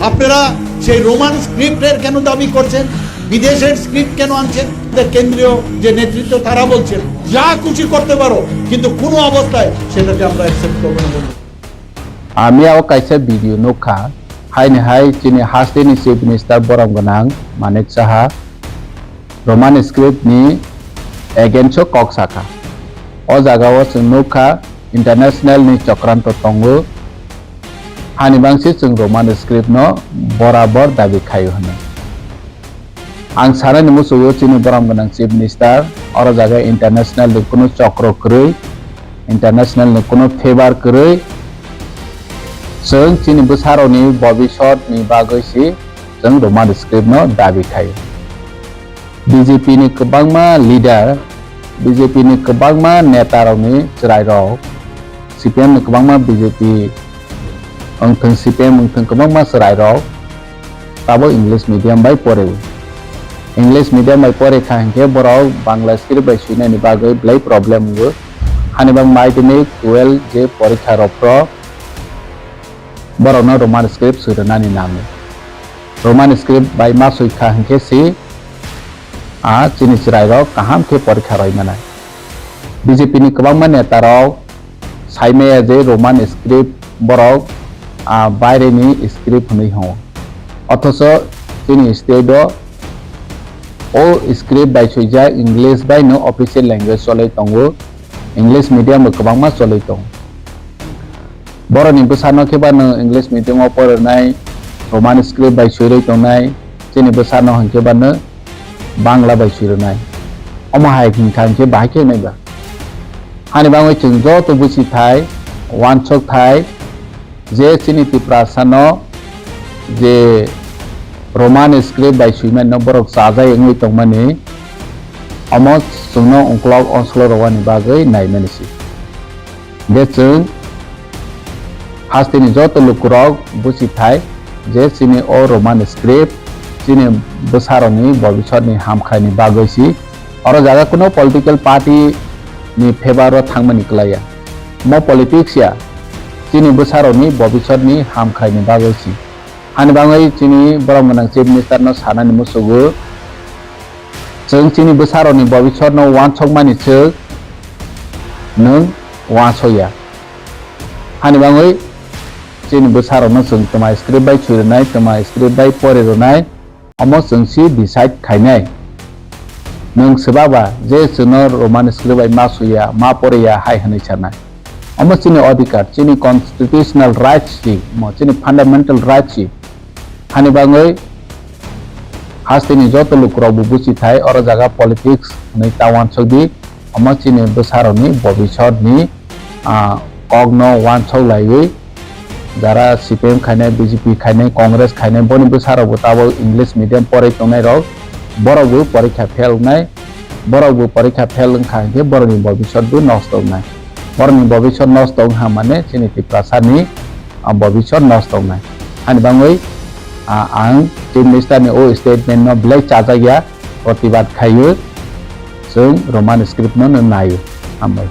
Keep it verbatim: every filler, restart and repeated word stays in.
আপনারা সেই রোমান স্ক্রিপ্টের কেন দাবি করছেন? বিদেশের স্ক্রিপ্ট কেন আনছেন? যে কেন্দ্রীয় যে নেতৃত্ব, তারা বলছেন যা খুশি করতে পারো, কিন্তু কোনো অবস্থায় সেটাকে আমরা অ্যাকসেপ্ট করবো না। Ami o kaisa video nukha, haini hai chini hasteni Chief Minister borom gwnang Manik Saha Roman script ni against o kok sakha. O jaga o chwng nukha international ni chokranto tongo, hani bangsi chwng Roman script no borabor dabi khaio hwnwi. Ang sanani muchungo chini borom gwnang Chief Minister, oro jaga international ni kunu chokro kwrwi, international ni kunu favor kwrwi, chwng chini bwsarokni bobisot ni bagwi si chwng Roman script no dabi khai. B J P ni kwbangma leader, B J P ni kwbangma neta rokni chwrai rok, C P M ni kwbangma B J P wngthwng, C P M wngthwng, kwbangma chwrai rok tabuk English medium bai pore. English medium bai pore kha hinkhe borok Bangla script bai swinani bagwi belai problem wngo. Hani bang madhyamik, twelve je porikha rok phro borokno Roman script swi rwnani nango. Roman script bai ma swi kha hinkhe si a chini chwrai rok kaham khe porikha roi manai. B J P ni kwbangma neta rok sai maya je Roman script borok, a, baire ni script hwnwi hwngo. Othocho chini state o o script bai swijak English bai no official language cholwi tongo, English medium bo kwbangma cholwi tongo. Borokni bwsano khe ba no English medium o porinai, Roman script bai swirwi tongnai, chini bwsano hinkhe ba no Bangla bai swirwnai. Omo hai hinkha hinkhe bahai khe wngnai ba? Hani bagwi chwng joto buchi thai, wansok thai, je chini Tiprasano je Roman script bai swimani no borok chajai wngwi tongmani, omo chwngno ungkulok onsolo rwani bagwi naimani se. Hingkhe chwng hasteni joto lukurok buchi thai je chini o Roman script chini bwsarokni bobisotni hamkhaini bagwi si. Oro jaga kuno political party ni favor o thangmani kwlaiya. Mo politics ya, chini bwsarokni bobisotni hamkhaini bagwi si. Hani bagwi chini borom gwnang Chief Minister no sanani musugo, chwng chini bwsarokni bobisotno wansokmani swk nwng wansoya. Hani bagwi chini bwsarokno chwng twma script bai swi rwnai, twma script bai pori rwnai, omo chwng si decide khainai. Nwng swbaba je chwngno Roman script bai ma swiya, ma poriya hai hwnwi sanai. Omo chini odhikar, chini constitutional rights si, mo chini fundamental rights si. Hani bagwi hasteni joto lukurok bo buchi thai, oro jaga politics hwnwi ta wansok di, omo chini bwsarokni bobisotni, ah, kokno wansok laiwi, jara C P M khainai, B J P khainai, Congress khainai, boni bwsarok bo tabuk English medium porai tongnai rok, borok bo porikha fail wngnai, borok bo porikha fail wngkha hinkhe borokni bobisot bo nosto wngnai. Borokni bobisot nosto wngkha mane chini Tiprasani, ah, bobisot nosto wngnai. Hani bagwi, ah, ang Chief Minister ni o statement no belai chajakya, protibad khaio, chwng Roman script no naio. Hambai.